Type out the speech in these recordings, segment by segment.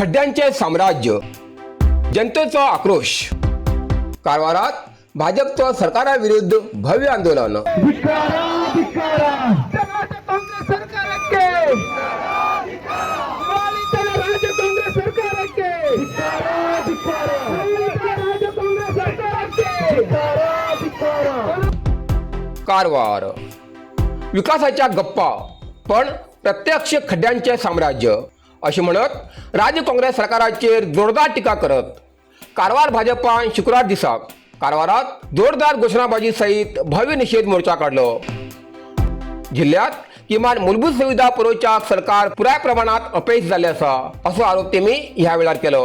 खड्ड्यांचे साम्राज्य, जनतेचो आक्रोश. कारवारात भाजपचं सरकाराविरुद्ध भव्य आंदोलन. ಧಿಕ್ಕಾರ, ಧಿಕ್ಕಾರ. ಕರ್ನಾಟಕ ಕಾಂಗ್ರೆಸ್ ಸರ್ಕಾರಕ್ಕೆ, ದಿವಾಳಿತನ ರಾಜ್ಯ ಕಾಂಗ್ರೆಸ್ ಸರ್ಕಾರಕ್ಕೆ, ಧಿಕ್ಕಾರ, ಧಿಕ್ಕಾರ. ದಿವಾಳಿತನ ರಾಜ್ಯ ಕಾಂಗ್ರೆಸ್ ಸರ್ಕಾರಕ್ಕೆ. ಧಿಕ್ಕಾರ, ಧಿಕ್ಕಾರ. कारवार, विकासाच्या गप्पा पण प्रत्यक्ष खड्ड्यांचे साम्राज्य अशें म्हणत राज्य काँग्रेस सरकाराचेर जोरदार टिका करत कारवार भाजपान शुक्रार दिसाक कारवारात जोरदार घोशणाबाजी सहित भव्य निषेध मोर्चा काडलो. जिल्ह्यात किमान मूलभूत सुविधा पुरोवच्याक सरकार पुराय प्रमाणात अपेश जाल्लें आसा असो आरोप तेमी ह्या वेळार केलो.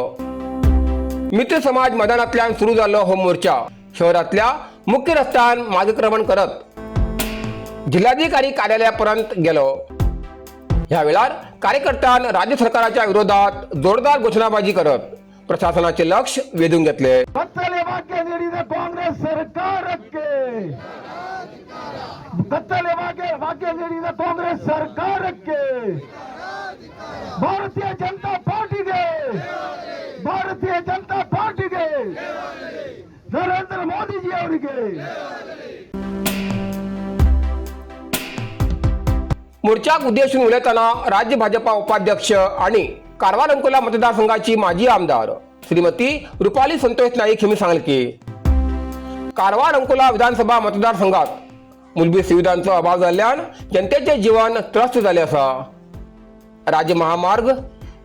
मित्र समाज मैदानांतल्यान सुरू जाल्लो हो मोर्चा शहरांतल्या मुख्य रस्त्यान मार्गक्रमण करत जिल्हाधिकारी कार्यालयापर्यंत गेलो. ह्या वेळार कार्यकर्त्यान राज्य सरकाराच्या विरोधात जोरदार घोशणाबाजी करत प्रशासनाचे लक्ष वेधून घेतले. ಕತ್ತಲೆ ವಾಕ್ಯ ನೀಡಿದ ಕಾಂಗ್ರೆಸ್ ಸರ್ಕಾರಕ್ಕೆ, ಕತ್ತಲೆ ವಾಕ್ಯ ವಾಕ್ಯ ನೀಡಿದ ಕಾಂಗ್ರೆಸ್ ಸರ್ಕಾರಕ್ಕೆ, ಭಾರತೀಯ ಜನತಾ ಪಾರ್ಟಿಗೆ, ಭಾರತೀಯ ಜನತಾ ಪಾರ್ಟಿಗೆ, ನರೇಂದ್ರ ಮೋದಿಜಿ ಅವರಿಗೆ. मोर्चाक उद्देशून उलयतना राज्य भाजपा उपाध्यक्ष आणि कारवार अंकोला मतदारसंघाची माजी आमदार श्रीमती रुपाली संतोष नाईक यांनी सांगले की कारवार अंकोला विधानसभा मतदारसंघात मूलभूत सुविधांचो अभाव जाल्ल्यान जनतेचे जीवन त्रस्त जाले आसा. राज्य महामार्ग,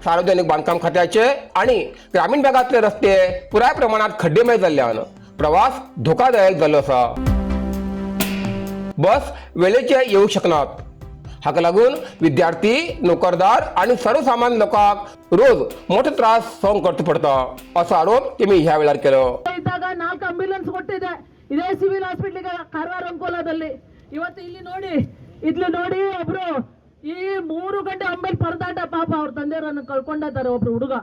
सार्वजनिक बांदकाम खात्याचे आणि ग्रामीण भागातले रस्ते पुराय प्रमाणात खड्डेमय जाल्ल्यान प्रवास धोकादायक जाल्लो आसा. बस वेळेचे येवंक शकनात. हाका लागून विद्यार्थी, नोकरदार आणि सर्वसामान्य लोकांक रोज मोठो त्रास सहन करचो पडटा असो आरोप तेमी ह्या वेळार केलो. ಇದ್ದಾಗ ನಾಲ್ಕು ಆಂಬ್ಯುಲೆನ್ಸ್ ಕೊಟ್ಟಿದೆ ಇದೇ ಸಿವಿಲ್ ಹಾಸ್ಪಿಟ್ಲಿಗೆ ಕಾರವಾರ ಅಂಕೋಲಾದಲ್ಲಿ. ಇವತ್ತು ಇಲ್ಲಿ ನೋಡಿ, ಇಲ್ಲಿ ನೋಡಿ, ಒಬ್ರು ಈ 3 ಗಂಟೆ ಅಂಬೆಲ್ ಪರದಾಟ, ಪಾಪ ಅವ್ರ ತಂದೆಯವರನ್ನು ಕಳ್ಕೊಂಡಿದ್ದಾರೆ ಒಬ್ರು ಹುಡುಗ.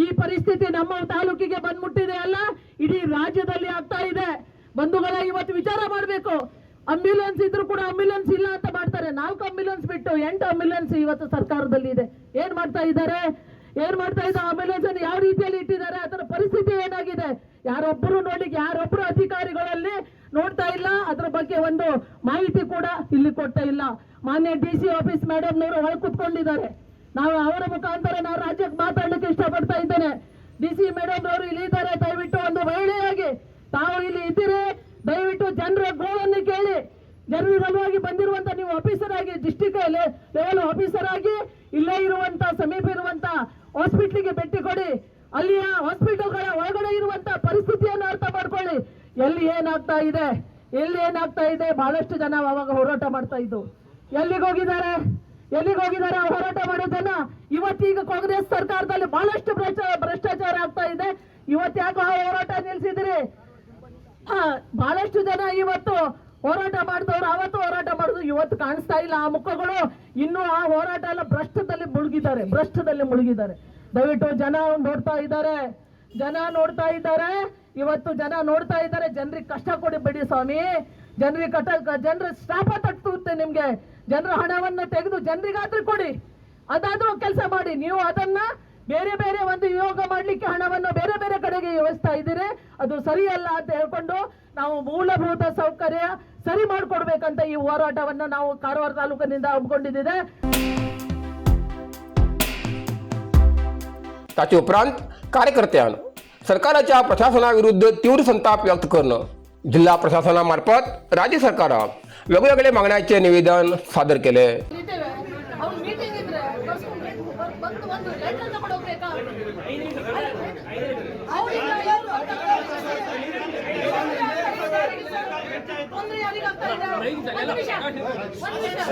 ಈ ಪರಿಸ್ಥಿತಿ ನಮ್ಮ ತಾಲೂಕಿಗೆ ಬಂದ್ಮುಟ್ಟಿದೆ ಅಲ್ಲ, ಇಡೀ ರಾಜ್ಯದಲ್ಲಿ ಆಗ್ತಾ ಇದೆ. ಬಂಧುಗಳ, ಇವತ್ತು ವಿಚಾರ ಮಾಡಬೇಕು. ಆಂಬ್ಯುಲೆನ್ಸ್ ಇದ್ರು ಕೂಡ ಆಂಬ್ಯುಲೆನ್ಸ್ ಇಲ್ಲ ಅಂತ ಮಾಡ್ತಾರೆ. ನಾಲ್ಕು ಆಂಬ್ಯುಲೆನ್ಸ್ ಬಿಟ್ಟು ಎಂಟು ಆಂಬ್ಯುಲೆನ್ಸ್ ಇವತ್ತು ಸರ್ಕಾರದಲ್ಲಿ ಇದೆ. ಏನ್ ಮಾಡ್ತಾ ಇದ್ದಾರೆ? ಏನ್ ಮಾಡ್ತಾ ಇದ್ದಾರೆ? ಆಂಬ್ಯುಲೆನ್ಸ್ ಅನ್ನು ಯಾವ ರೀತಿಯಲ್ಲಿ ಇಟ್ಟಿದ್ದಾರೆ? ಅದರ ಪರಿಸ್ಥಿತಿ ಏನಾಗಿದೆ? ಯಾರೊಬ್ಬರು ನೋಡ್ಲಿಕ್ಕೆ, ಯಾರೊಬ್ಬರು ಅಧಿಕಾರಿಗಳಲ್ಲಿ ನೋಡ್ತಾ ಇಲ್ಲ. ಅದರ ಬಗ್ಗೆ ಒಂದು ಮಾಹಿತಿ ಕೂಡ ಇಲ್ಲಿ ಕೊಡ್ತಾ ಇಲ್ಲ. ಮಾನ್ಯ ಡಿಸಿ ಆಫೀಸ್ ಮೇಡಮ್ನವರು ಒಳಗೆ ಕುತ್ಕೊಂಡಿದ್ದಾರೆ. ನಾವು ಅವರ ಮುಖಾಂತರ ನಾವು ರಾಜ್ಯಕ್ಕೆ ಮಾತಾಡ್ಲಿಕ್ಕೆ ಇಷ್ಟಪಡ್ತಾ ಇದ್ದೇನೆ. ಡಿಸಿ ಮೇಡಮ್ ಅವರು ಇಲ್ಲಿ ಇದ್ದಾರೆ. ದಯವಿಟ್ಟು ಒಂದು ಮಹಿಳೆಯಾಗಿ ತಾವು ಇಲ್ಲಿ ಇದ್ದೀರಿ. ದಯವಿಟ್ಟು ಜನರ ಗೋಳನ್ನು ಕೇಳಿ. ಜನರ ಸಲುವಾಗಿ ಬಂದಿರುವಂತ ನೀವು ಆಫೀಸರ್ ಆಗಿ, ಡಿಸ್ಟಿಕ್ ಲೆವೆಲ್ ಆಫೀಸರ್ ಆಗಿ, ಇಲ್ಲೇ ಇರುವಂತ, ಸಮೀಪ ಇರುವಂತ ಹಾಸ್ಪಿಟ್ಲಿಗೆ ಭೇಟಿ ಕೊಡಿ. ಅಲ್ಲಿಯ ಹಾಸ್ಪಿಟಲ್ಗಳ ಒಳಗಡೆ ಇರುವಂತ ಪರಿಸ್ಥಿತಿಯನ್ನು ಅರ್ಥ ಮಾಡ್ಕೊಳ್ಳಿ. ಎಲ್ಲಿ ಏನಾಗ್ತಾ ಇದೆ, ಎಲ್ಲಿ ಏನಾಗ್ತಾ ಇದೆ? ಬಹಳಷ್ಟು ಜನ ಅವಾಗ ಹೋರಾಟ ಮಾಡ್ತಾ ಇದ್ದು ಎಲ್ಲಿಗೆ ಹೋಗಿದ್ದಾರೆ? ಎಲ್ಲಿಗೆ ಹೋಗಿದ್ದಾರೆ ಆ ಹೋರಾಟ ಮಾಡೋ ಜನ? ಇವತ್ತೀಗ ಕಾಂಗ್ರೆಸ್ ಸರ್ಕಾರದಲ್ಲಿ ಬಹಳಷ್ಟು ಭ್ರಷ್ಟಾಚಾರ ಆಗ್ತಾ ಇದೆ. ಇವತ್ತು ಯಾಕೆ ಆ ಹೋರಾಟ ನಿಲ್ಸಿದಿರಿ? ಬಹಳಷ್ಟು ಜನ ಇವತ್ತು ಹೋರಾಟ ಮಾಡಿದವರು, ಅವತ್ತು ಹೋರಾಟ ಮಾಡುದು, ಇವತ್ತು ಕಾಣಿಸ್ತಾ ಇಲ್ಲ ಆ ಮುಖಗಳು. ಇನ್ನು ಆ ಹೋರಾಟ ಎಲ್ಲ ಭ್ರಷ್ಟದಲ್ಲಿ ಮುಳುಗಿದ್ದಾರೆ, ಭ್ರಷ್ಟದಲ್ಲಿ ಮುಳುಗಿದ್ದಾರೆ. ದಯವಿಟ್ಟು ಜನ ನೋಡ್ತಾ ಇದ್ದಾರೆ, ಜನ ನೋಡ್ತಾ ಇದ್ದಾರೆ, ಇವತ್ತು ಜನ ನೋಡ್ತಾ ಇದ್ದಾರೆ. ಜನರಿಗೆ ಕಷ್ಟ ಕೊಡಬೇಡಿ ಸ್ವಾಮಿ. ಜನರಿಗೆ ಕಟ ಜನರ ಶಾಪ ತಟ್ಟುತ್ತೆ ನಿಮ್ಗೆ. ಜನರ ಹಣವನ್ನು ತೆಗೆದು ಜನರಿಗಾದ್ರೂ ಕೊಡಿ, ಅದಾದ್ರೂ ಕೆಲಸ ಮಾಡಿ. ನೀವು ಅದನ್ನ ಬೇರೆ ಬೇರೆ ಒಂದು ಯೋಗ ಮಾಡ್ಲಿಕ್ಕೆ ಹಣವನ್ನು ಬೇರೆ ಬೇರೆ ಕಡೆಗೆ ಯೋಜಿಸ್ತಾ ಇದ್ದೀರಿ. ಅದು ಸರಿಯಲ್ಲ ಅಂತ ಹೇಳ್ಕೊಂಡು ನಾವು ಮೂಲಭೂತ ಸೌಕರ್ಯ ಸರಿ ಮಾಡ್ಕೊಡ್ಬೇಕಂತ ಈ ಹೋರಾಟವನ್ನು ನಾವು ಕಾರವಾರ ತಾಲೂಕಿನಿಂದ ಹಮ್ಮಿಕೊಂಡಿದ್ದಿದೆ. ताचे उपरांत कार्यकर्त्यान सरकाराच्या प्रशासनाविरुद्ध तीव्र संताप व्यक्त करून जिल्हा प्रशासनामार्फत राज्य सरकाराक वेगवेगळे मागण्यांचे निवेदन सादर केले. ಅವ್ರು ಮೀಟಿಂಗ್ ಇದ್ರೆ ಕರ್ಸ್ಕೊಂಡು ಬಂದು ಒಂದು ಲೆಟರ್ ತಗೊಂಡು ಹೋಗ್ಬೇಕಾ? ಅವ್ರಿಗೆ ಯಾರು ತೊಂದ್ರೆ ಯಾರಿಗಾಗ್ತಾ ಇದೆ? ಒಂದು ನಿಮಿಷ, ಒಂದು ನಿಮಿಷ.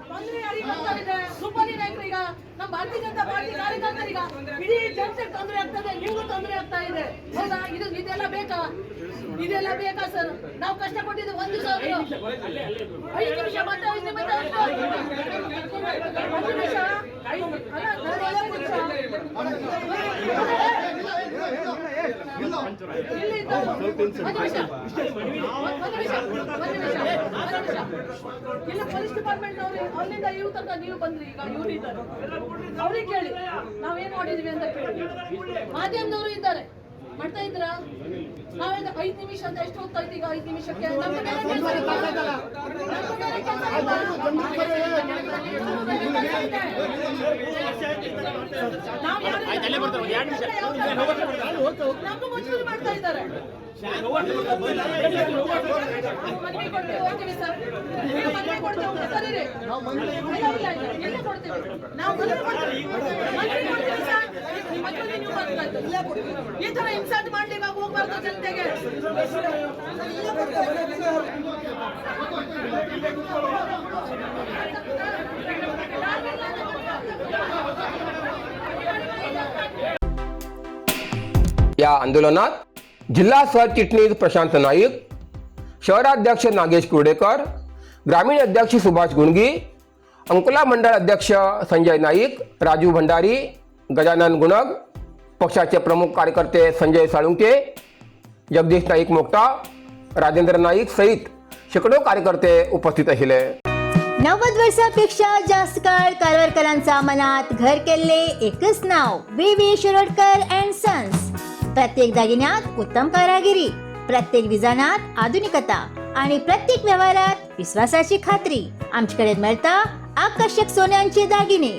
ತೊಂದ್ರೆ ಯಾರಿಗಾಗ್ತಾ ಇದೆ? ರೂಪಾಲಿ ನಾಯ್ಕರೀಗ, ನಮ್ಮ ಭಾರತೀಯ ಜನತಾ ಪಾರ್ಟಿ ಕಾರ್ಯಕರ್ತರೀಗ, ಇಡೀ ಜನತೆಗೆ ತೊಂದರೆ ಆಗ್ತದೆ. ನಿಮ್ಗೂ ತೊಂದರೆ ಆಗ್ತಾ ಇದೆ, ಹೌದಾ? ಇದು ಇದೆಲ್ಲ ಬೇಕಾ? ಇದೆಲ್ಲ ಬೇಕಾ ಸರ್? ನಾವು ಕಷ್ಟಪಟ್ಟಿದ್ದು ಒಂದು ದಿವಸ, 5 ನಿಮಿಷ, ಮತ್ತೆ 5 ನಿಮಿಷ, ಒಂದು ನಿಮಿಷ. ಅಲ್ಲ, ನಾನು 5 ನಿಮಿಷ. ಇಲ್ಲಿ ಇದ್ದವರು. ಒಂದು ನಿಮಿಷ, ಒಂದು ನಿಮಿಷ, ಒಂದು ನಿಮಿಷ, ಒಂದು ನಿಮಿಷ. ಇಲ್ಲ, ಪೊಲೀಸ್ ಡಿಪಾರ್ಟ್ಮೆಂಟ್ ಅವರು ಅಲ್ಲಿಂದ ಇವ್ರ ತನಕ ನೀವು ಬಂದ್ರಿ. ಈಗ ಇವ್ರು ಇದ್ದಾರೆ, ಅವ್ರಿಗೆ ಕೇಳಿ, ನಾವೇನ್ ಮಾಡಿದ್ವಿ ಅಂತ ಕೇಳಿ. ಮಾಧ್ಯಮದವರು ಇದ್ದಾರೆ. ಮಾಡ್ತಾ ಇದ್ರಾ? ನಾವೇನು 5 ನಿಮಿಷ ಅಂತ ಎಷ್ಟು ಹೊತ್ತಾಯ್ತು ಈಗ 5 ನಿಮಿಷಕ್ಕೆ? ನಮ್ಗೆ ಬೇರೆ ಕೆಲ್ಸ ಇಲ್ವಾ? ನಮ್ಗೆ ಬೇರೆ ಕೆಲ್ಸ ಇಲ್ವಾ? ನಮ್ಗೆ ಬೇರೆ ಕೆಲ್ಸ ಇದೆ. ನಾವು ಯಾರು ನಮಗೂ ಮುಜುಗರ ಮಾಡ್ತಾ ಇದ್ದಾರೆ. ನಾವು ಮನವಿ ಕೊಡ್ತೀವಿ, ಹೋಗ್ತೀವಿ ಸರ್. ನೀವು ಮನವಿ ಕೊಡ್ತೀವಿ, ಹೋಗ್ತೀವಿ. ಸರಿ ರೀ. ಇಲ್ಲ, ಇಲ್ಲ, ಇಲ್ಲ, ಇಲ್ಲೇ ಕೊಡ್ತೀವಿ ನಾವು. ಮನವಿ ಕೊಡ್ತೀವಿ, ಮನವಿ ಕೊಡ್ತೀವಿ ಸರ್. ಮತ್ತೆ ನೀವು ಬಂದ್ರಾಯ್ತು. ಈ ತರ ಇನ್ಸಲ್ಟ್ ಮಾಡ್ಲಿ ಇವಾಗ ಹೋಗ್ಬಾರ್ದು ಜನತೆಗೆ. या आंदोलनात जिल्हा सरचिटणीस प्रशांत नाईक, शहराध्यक्ष नागेश कुर्डेकर, ग्रामीण अध्यक्ष सुभाष गुणगी, अंकोला मंडळ अध्यक्ष संजय नाईक, राजू भंडारी, गजानन गुणग, पक्षाचे प्रमुख कार्यकर्ते संजय साळुंके, जगदीश नाईक मोक्ता, राजेंद्र नाईक सहित शेकडो कार्यकर्ते उपस्थित आशिल्ले. 90 वर्षापेक्षा जास्त काळ कारवारकरांचा मनात घर केले एकच नाव, V V Shirodkar and sons. प्रत्येक दागिन्यात उत्तम कारागिरी, प्रत्येक डिझायनात आधुनिकता आणि प्रत्येक व्यवहारात विश्वासाची खात्री. आमच्याकडे मिळता आकर्षक सोन्यांचे दागिने,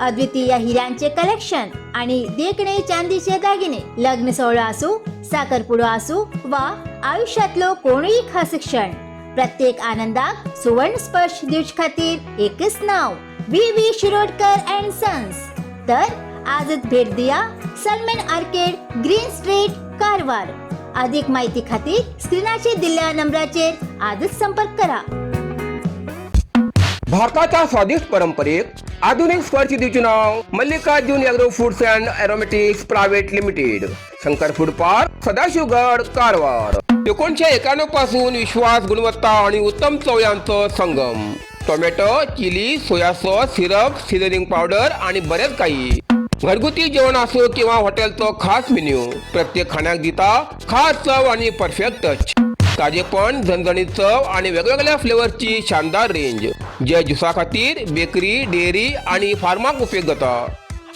अद्वितीय हिऱ्यांचे कलेक्शन आणि देखणे चांदीचे दागिने. लग्न सोहळा असू, साखरपुडो असू वा आयुष्यातलो कोणूही खास क्षण, प्रत्येक आनंदाक सुवर्ण स्पर्श दिवचे खातीर एकच नाव, V V Shirodkar and sons. तर आजच भेट दिया, Salmen arcade, green street, Karwar. अधिक माहिती खातीर स्क्रीनाचेर दिल्ल्या नंबराचेर आजच संपर्क करा. भारताच्या स्वादिष्ट परंपरेक आधुनिक स्पर्श दिवचे नाव, Mallikarjun agro foods and aromatics private limited, Shankar food park, Sadashivgad, Karwar. 1991 पासून विश्वास, गुणवत्ता आणि उत्तम चव यांचं संगम. Tomato, chilli, soya sauce, syrup, seasoning powder आणि बरेच काही. घरगुती जेवण असो किंवा हॉटेलचं खास मेन्यू, प्रत्येक खाण्याक दिता खास चव आणि परफेक्ट टच. ताजेपण, झणझणीत चव आणि वेगवेगळ्या फ्लेवर्सची शानदार रेंज, जे ज्युसा खातीर, बेकरी, डेअरी आणि फार्माक उपयोग जाता.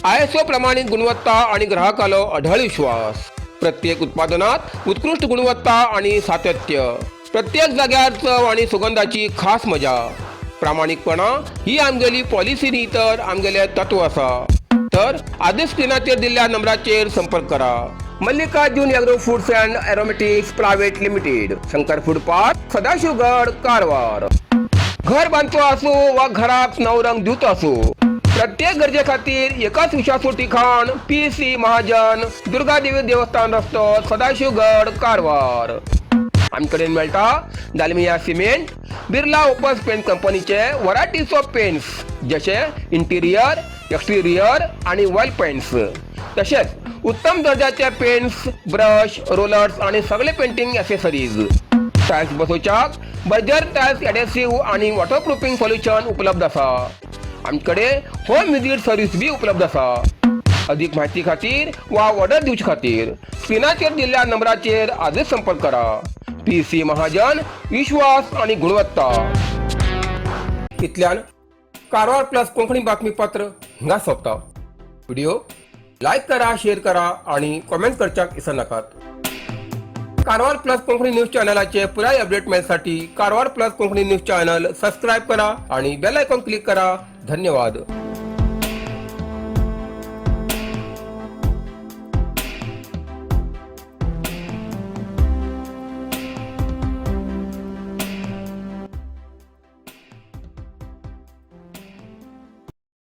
आयएसओ प्रमाणित गुणवत्ता आणि ग्राहकालो अढळ विश्वास. प्रत्येक उत्पादनात उत्कृष्ट गुणवत्ता आणि सातत्य. प्रत्येक जाग्यार चव आणि सुगंधाची खास मजा. प्रामाणिकपणा ही आमगेली पॉलिसी न्ही, तर आमगेले तत्व आसा. तर आजच स्क्रीनाचेर दिल्ल्या नंबराचेर संपर्क करा. Mallikarjun agro foods and aromatics private limited, Shankar food park, Sadashivgad, Karwar. घर बांधतो असो वा घराक नव रंग दिवचो असो, प्रत्येक गरजे खातीर एकच विश्वासू ठिकाण, पी सी महाजन, दुर्गादेवी देवस्थान रस्तो, सदाशिवगड, कारवार. आमच्याकडेन मेळटा Dalmia cement, Birla Opus paint कंपनीचे व्हरायटीज ऑफ पेंट्स, जशे इंटिरियर, एक्सटिरियर आणि वॉल पेंट्स. तशेंच उत्तम दर्जाचे पेंट्स, ब्रश, रोलर्स आणि सगळे पेंटिंग ॲसेसरीज. टायल्स बसोवच्याक बर्जर टायल्स एडेसिव्ह आणि वॉटरप्रुफिंग सोल्युशन उपलब्ध आसा. आमचे होम विजीट सर्वीस बी उपलब्ध आसा. अधिक माहिती खातीर वा ऑर्डर दिवचे खातीर स्क्रीनाचेर दिल्ल्या नंबराचेर आजच संपर्क करा. पी सी महाजन, विश्वास आणि गुणवत्ता. इतल्यान कारवार प्लस कोंकणी बातमीपत्र हांगा सोंपता. व्हिडिओ लायक करा, शेअर करा आणि कॉमेंट करच्याक विसरनाकात. कारवार प्लस कोंकणी न्यूज चॅनलाचे पुराय अपडेट मेळसाठी Karwar plus Konkani news channel subscribe करा आणि बेल आयकॉन क्लिक करा. धन्यवाद.